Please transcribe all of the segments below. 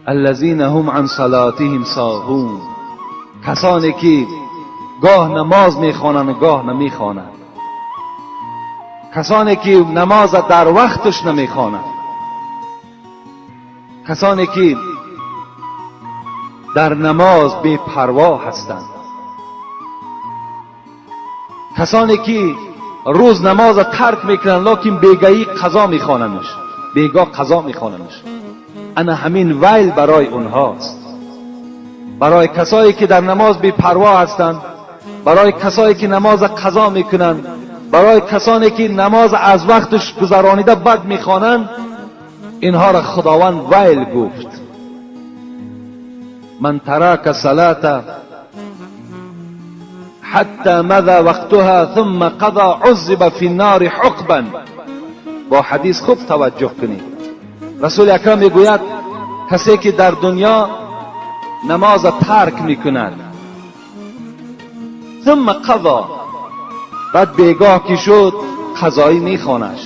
الذین هم عن صلاتهم ساهون، کسانی که گاه نماز میخوانند و گاه نمیخوانند، کسانی که نماز در وقتش نمیخوانند، کسانی که در نماز بی پروا هستند، کسانی که روز نماز ترک میکنند لکن بیگاهی قضا میخوانندش، بیگاه قضا میخوانندش. انا همین ویل برای اونهاست، برای کسایی که در نماز بی پروا هستند، برای کسایی که نماز قضا میکنند، برای کسانی که نماز از وقتش گذرانیده بد میخوانند، اینها را خداوند ویل گفت. من ترک صلاة حتی مضى وقتها ثم قضا عذب فی النار حقبا. با حدیث خوب توجه کنید. رسول اکرم میگوید کسی که در دنیا نماز ترک میکند، ثم قضا، بعد بیگاه که شد قضایی میخوانش،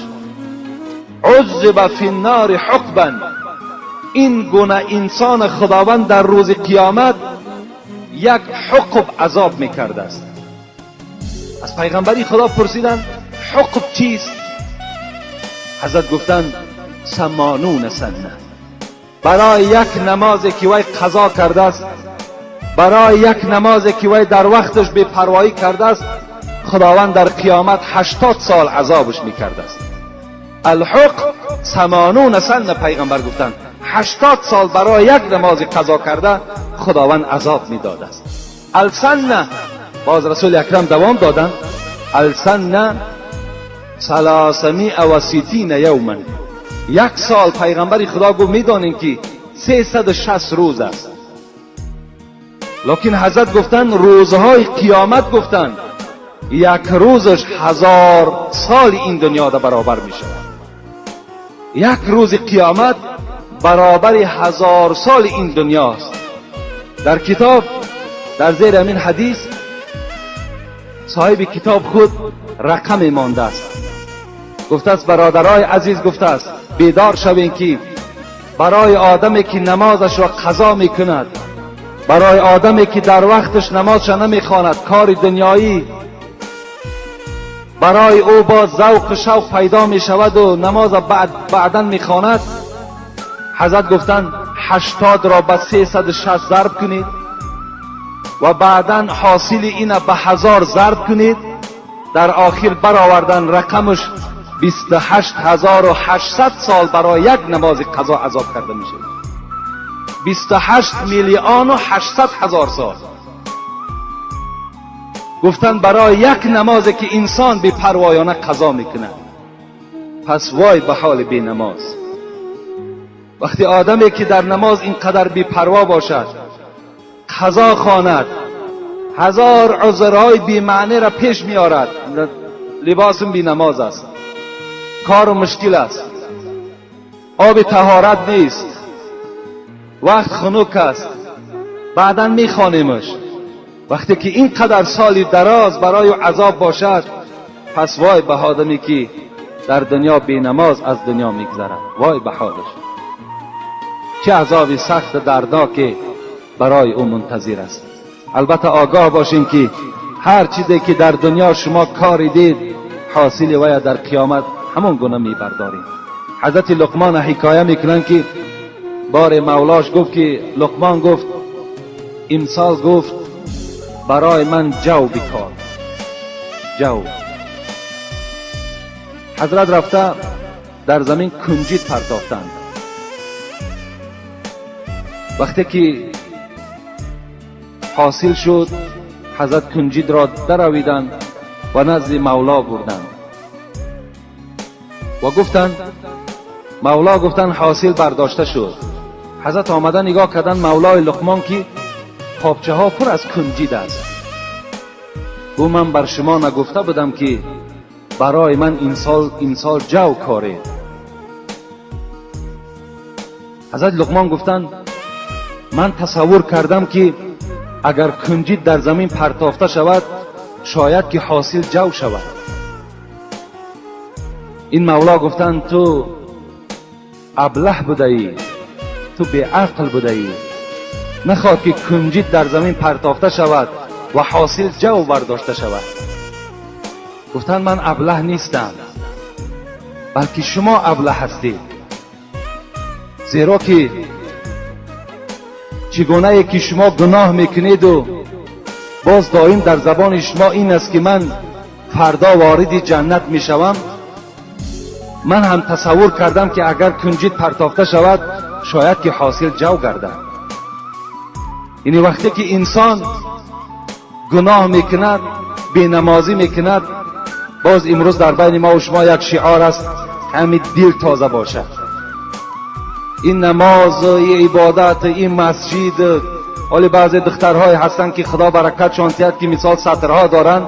عذب فی النار حقبا، این گونه انسان خداوند در روز قیامت یک حقب عذاب میکرده است. از پیغمبری خدا پرسیدند حقب چیست؟ حضرت گفتند 80 سنه. برای یک نمازی که وی قضا کرده است، برای یک نمازی که وی در وقتش بی پروایی کرده است، خداوند در قیامت 80 سال عذابش میکرده است. الحق 80 سنه، پیغمبر گفتند 80 سال برای یک نماز قضا کرده خداوند عذاب میداده است. السنه، باز رسول اکرم دوام دادند، السنه 360 یوما، یک سال. پیغمبر خدا گفت میدانیم که 360 روز است، لکن حضرت گفتند روزهای قیامت، گفتند یک روزش 1000 سال این دنیا ده برابر می شود. یک روز قیامت برابر 1000 سال این دنیاست. در کتاب در زیر همین حدیث صاحب کتاب خود رقم مانده است، گفته است برادرای عزیز، گفته است بیدار شوین که برای آدمی که نمازش را قضا میکند، برای آدمی که در وقتش نمازش نمیخواند، کار دنیایی برای او با ذوق شوق پیدا می شود و نماز بعدا میخواند، حضرت گفتند 80 را به 360 ضرب کنید و بعدا حاصل این به 1000 ضرب کنید، در آخر برآوردن رقمش 28800 سال برای یک نماز قضا عذاب کرده میشه. 28,800,000 سال. گفتن برای یک نماز که انسان بی پروایانه قضا میکنه. پس وای به حال بی نماز. وقتی آدمی که در نماز اینقدر بی پروا باشد، قضا خواند، هزار عذرهای بی معنی را پیش میآورد، لباسم بی نماز است، کار و مشکل است، آب طهارت نیست، وقت خنک است، بعدا میخوانیمش. وقتی که اینقدر سالی دراز برای عذاب باشد، پس وای به آدمی که در دنیا بی نماز از دنیا میگذرد، وای به حالش، چه عذابی سخت دردناک برای او منتظر است. البته آگاه باشیم که هر چیزی که در دنیا شما کاری دید، حاصل وی در قیامت همون گونه میبرداریم. حضرت لقمان حکایه میکنن که بار مولاش گفت که لقمان گفت امسال گفت برای من جو بکار، جو. حضرت رفته در زمین کنجید پرداختند. وقتی که حاصل شد، حضرت کنجید را درویدند و نزد مولا بردند و گفتند، مولا گفتند حاصل برداشته شد. حضرت آمده نگاه کردن مولای لقمان که قابچه ها پر از کنجید است. گو من بر شما نگفته بودم که برای من این سال جو کاره. حضرت لقمان گفتند من تصور کردم که اگر کنجید در زمین پرتافته شود، شاید که حاصل جو شود. این مولا گفتند تو ابله بوده ای، تو بیعقل بوده ای، نخواد که کنجد در زمین پرتافته شود و حاصل جو برداشته شود. گفتند من ابله نیستم، بلکه شما ابله هستید، زیرا که چگونه که شما گناه میکنید و باز دائم در زبان شما این است که من فردا وارد جنت میشوم، من هم تصور کردم که اگر کنجد پرتافته شود شاید که حاصل جو گردد. یعنی وقتی که انسان گناه میکند، بینمازی میکند، باز امروز در بین ما و شما یک شعار است، همین دل تازه باشد. این نماز، این عبادت، این مسجد. حالا بعضی دخترهای هستند که خدا برکتشان دهد که مثال سطرها دارند،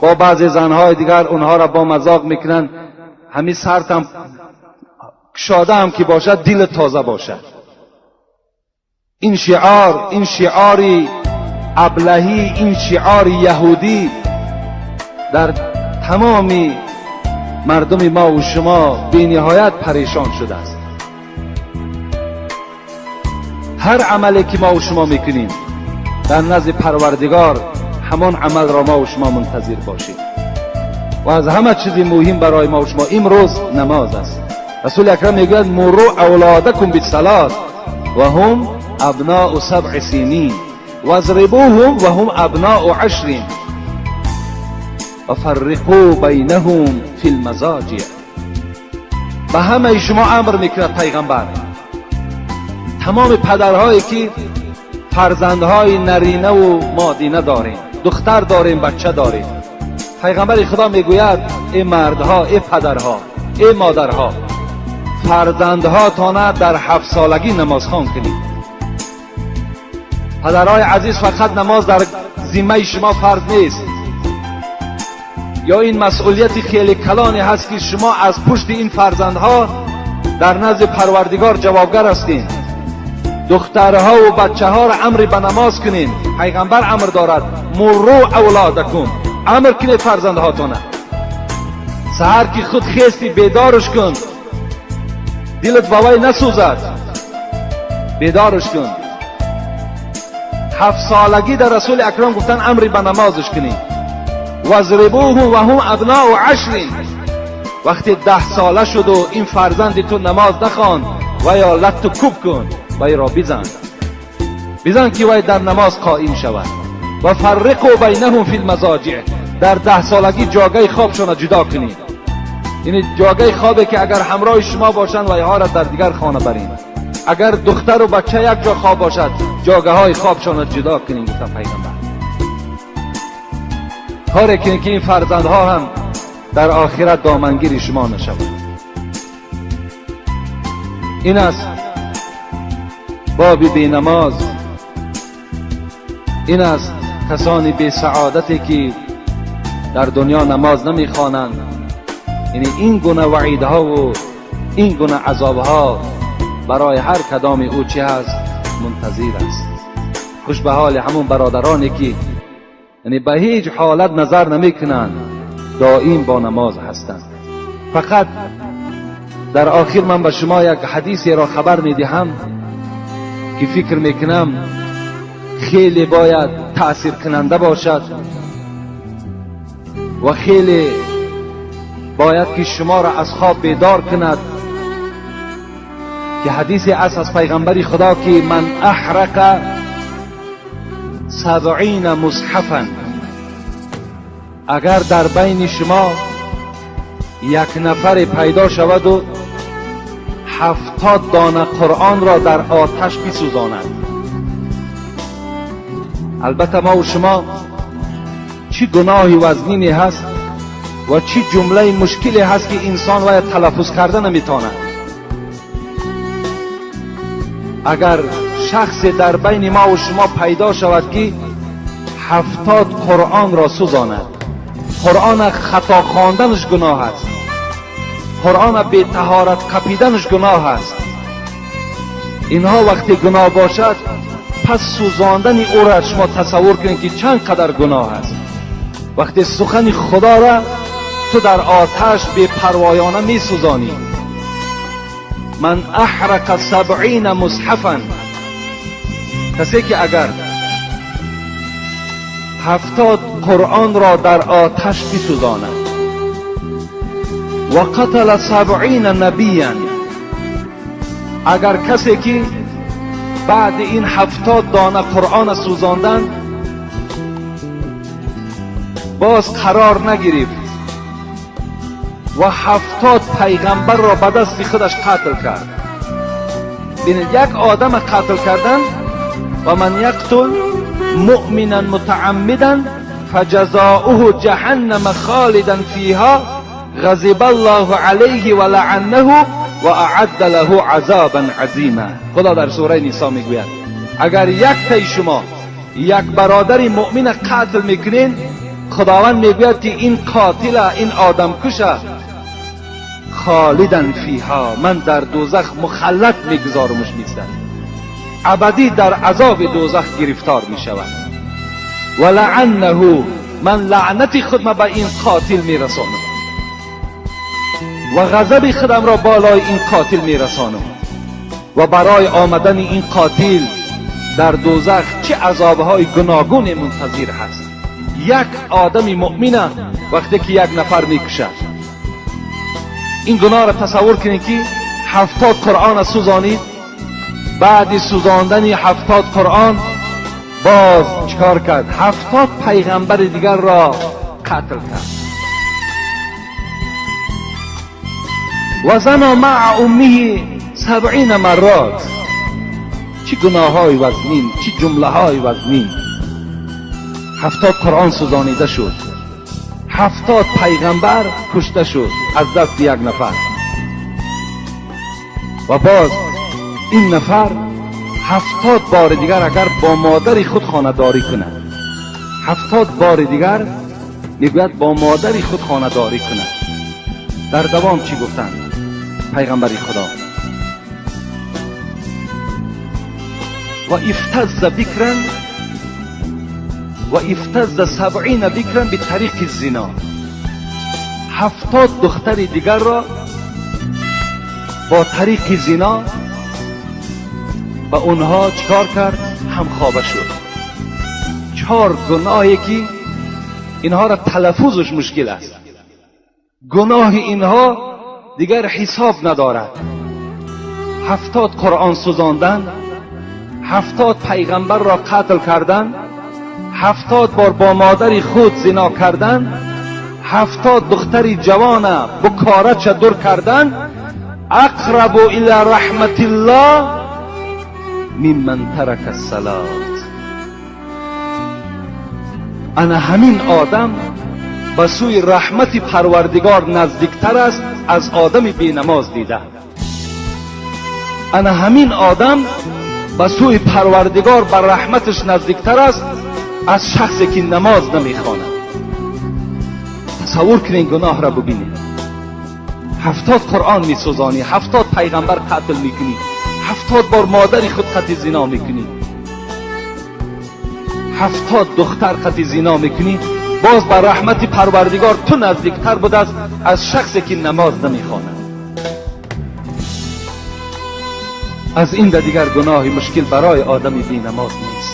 با بعضی زنهای دیگر اونها را با مذاق میکنند، همین سرتم کشاده هم که باشد دل تازه باشد. این شعار، این شعار ابلهی، این شعار یهودی در تمام مردم ما و شما بی نهایت پریشان شده است. هر عملی که ما و شما میکنیم در نزد پروردگار همان عمل را ما و شما منتظر باشیم. و از همه چیز مهم برای ما و شما امروز نماز است. رسول اکرم میگوید مروا اولادکم بالصلاه و هم ابناء 7 سنین واضربوهم و هم ابناء 10 و فرقوا بینهم فی المضاجع. به همه شما امر میکند پیغمبر، تمام پدرهایی که فرزندهای نرینه و مادینه داریم، دختر داریم، بچه داریم، پیغمبر خدا میگوید ای مردها، ای پدرها، ای مادرها، فرزندها تانه در 7 سالگی نماز خوان کنید. پدرهای عزیز، فقط نماز در ذمه شما فرض نیست، یا این مسئولیت خیلی کلانی هست که شما از پشت این فرزندها در نزد پروردگار جوابگر هستین. دخترها و بچه ها را امر به نماز کنین. پیغمبر امر دارد مروا اولادکم، امر کنید فرزندهاتونه. سحر که خود خیستی بیدارش کن، دلت با وی نسوزد، بیدارش کن. 7 سالگی در رسول اکرم گفتن امری به نمازش کنید. واضربوهم و هم ابناء 10. وقتی 10 ساله شد و این فرزند تو نماز نخواند و یا لت کوب کن، وی را بزن، بزن که وی در نماز قائم شود. و فرقوا بینهم فی المضاجع، در 10 سالگی جاگه خوابشان را جدا کنید. یعنی جاگه خوابی که اگر همراه شما باشند ویها را در دیگر خانه برین، اگر دختر و بچه یک جا خواب باشد جاگه های خوابشان را جدا کنید. گفتم پیغمبر کاری کنید که این فرزندها هم در آخرت دامنگیر شما نشود. این است باب بی نماز، این است کسانی بی سعادتی که در دنیا نماز نمیخوانند. یعنی این گونه وعیدها و این گونه عذابها برای هر کدام او چه هست؟ منتظر است. خوش به حال همون برادرانی که یعنی به هیچ حالت نظر نمیکنند، دائم با نماز هستند. فقط در آخر من به شما یک حدیثی را خبر میدهم که فکر میکنم خیلی باید تأثیر کننده باشد و خیلی باید که شما را از خواب بیدار کند، که حدیثی است از پیغمبر خدا که من احرق 70 مصحفا، اگر در بین شما یک نفر پیدا شود و 70 دانه قرآن را در آتش بسوزاند. البته ما و شما چی گناهی وزنینی هست و چی جمله مشکلی هست که انسان باید تلفظ کرده نمیتواند. اگر شخص در بین ما و شما پیدا شود که 70 قرآن را سوزاند، قرآن خطا خواندنش گناه است، قرآن بی طهارت قپیدنش گناه است، اینها وقتی گناه باشد پس سوزاندن او را شما تصور کنید که چند قدر گناه است. وقتی سخن خدا را تو در آتش بی پروایانه می سوزانی، من احرق 70 مصحفا، کسی که اگر 70 قرآن را در آتش بسوزاند، و قتل 70 نبیا، اگر کسی که بعد این 70 دانه قرآن سوزاندن باز قرار نگرفت و 70 پیغمبر را به دست خودش قتل کرد. ببینید یک آدم قتل کردن، و من یقتل مؤمنا متعمدا فجزاؤه جهنم خالدا فیها غضب الله علیه و لعنه و اعد له عذابا عظیما. خدا در سوره نساء میگوید اگر یک تای شما یک برادر مؤمن قتل میکنین، خداوند میگوید که این قاتل، این آدم کشه، خالدا فیها، من در دوزخ مخلد میگذارمش میستم، ابدی در عذاب دوزخ گرفتار میشود. و لعنه، من لعنت خودم به این قاتل میرسانم و غضب خودم را بالای این قاتل میرسانم و برای آمدن این قاتل در دوزخ چه عذابهای گوناگون منتظر هست. یک آدم مؤمنه وقتی که یک نفر میکشد، این گناه را تصور کنید که 70 قرآن سوزانید، بعد سوزاندن 70 قرآن باز چکار کرد؟ 70 پیغمبر دیگر را قتل کرد. و زنا مع امه 70 مرات. چه گناه های وزنین، چه جمله های وزنین. 70 قرآن سوزانیده شد، 70 پیغمبر کشته شد از دست یک نفر، و باز این نفر 70 بار دیگر اگر با مادر خود خانه داری کند، 70 بار دیگر میگوید با مادر خود خانه داری کند. در دوام چی گفتند پیغمبر خدا؟ و افتز بکرا و افتز 70 بکرا به طریق زنا. 70 دختر دیگر را با طریق زنا با اونها چکار کرد؟ همخوابه شد. 4 گناهی که اینها را تلفظش مشکل است، گناه اینها دیگر حساب ندارد. 70 قرآن سوزاندن، 70 پیغمبر را قتل کردن، 70 بار با مادر خود زنا کردن، 70 دختر جوان بکاره چدر کردن. اقرب الی رحمت الله ممن ترک الصلاة. انا همین آدم به سوی رحمت پروردگار نزدیکتر است از آدم بی نماز دیده. انا همین آدم به سوی پروردگار بر رحمتش نزدیکتر است از شخصی که نماز نمیخواند. تصور کنین گناه را ببینید. 70 قرآن میسوزانی، 70 پیغمبر قتل میکنی، 70 بار مادر خود قتل زنا میکنی، 70 دختر قتل زنا میکنی، باز بر رحمت پروردگار تو نزدیکتر بود از شخصی که نماز نمیخواند. از این دیگر گناه مشکل برای آدم بی نماز نیست.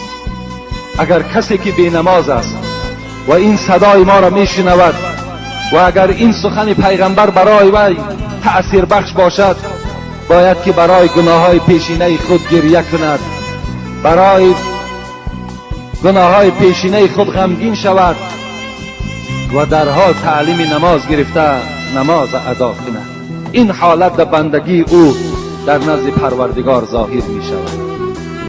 اگر کسی که بی نماز است و این صدای ما را میشنود و اگر این سخن پیغمبر برای وی تأثیر بخش باشد، باید که برای گناه های پیشینه خود گریه کند، برای گناه های پیشینه خود غمگین شود و درها تعلیم نماز گرفته نماز ادا کند. این حالت در بندگی او در نزد پروردگار ظاهر می شود.